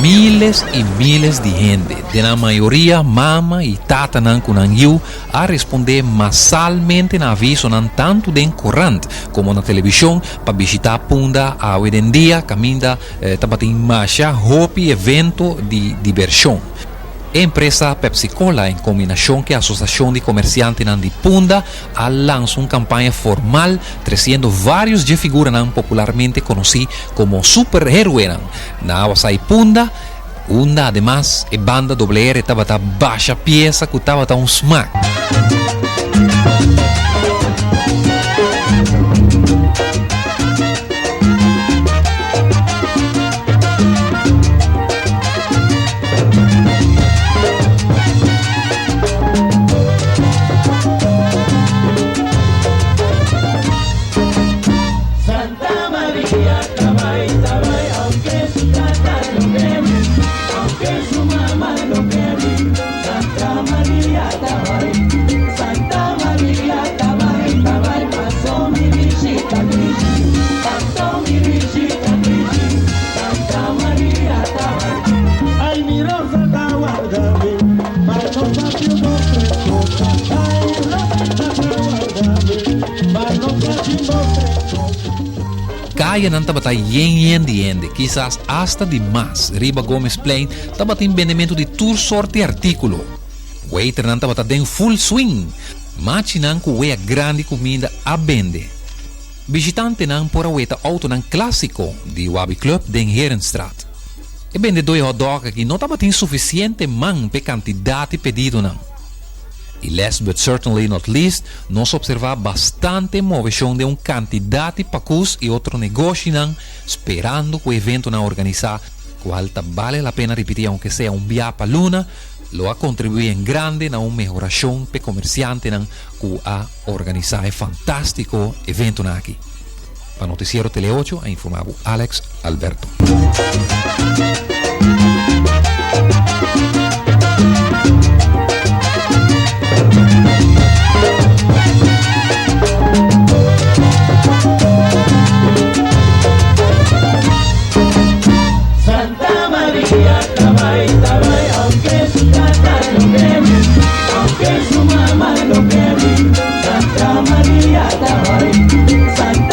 Miles y miles di hende, den nan mayoria mama y tatanan cu nan yiu, a responde masalmente na avisonan tanto den corant como na television pa bishita Punda awe den dia caminda tabatin masha hopi evento di dibersion. E empresa Pepsi Cola en combinacion cu e Asociacion di Comerciantenan di Punda a lansa un campaña formal treciendo varios dje figuranan popularmente conoci como superheroenan na Awasai Punda, unda ademas e banda WR tabata basha piesa cu tabata un smaak. Kayanan tabata yen yen di hende, kisas asta di mas. Riba Gomezplein tabatin bendementu di tur sort di artíkulo. Waiternan tabata den full swing. Machinan ku wea grandi kuminda a bende. Bishitantenan por a weta outonan klásiko di Wabi Club den Herenstraat. E bendedó e hotdog aki no tabatin sufisiente man p'e kantidat di pedidonan. I last but certainly not least, nos observá bastante moveshon den un kantidat di pakus i otro negoshinan sperando ku e eventonan organisá, kual ta bale la pena ripití aunke sea un bia pa luna, lo a kontribuí en grande na un mehorashon p'e komersiantenan ku a organisá e fantástiko eventonan aki. Pa Noticiero Tele Ocho a informá bo Alex Alberto. Santa Maria ta bai, ta bai, aunke su tata no kere, aunke su mama no kere. Santa Maria ta bai, Santa.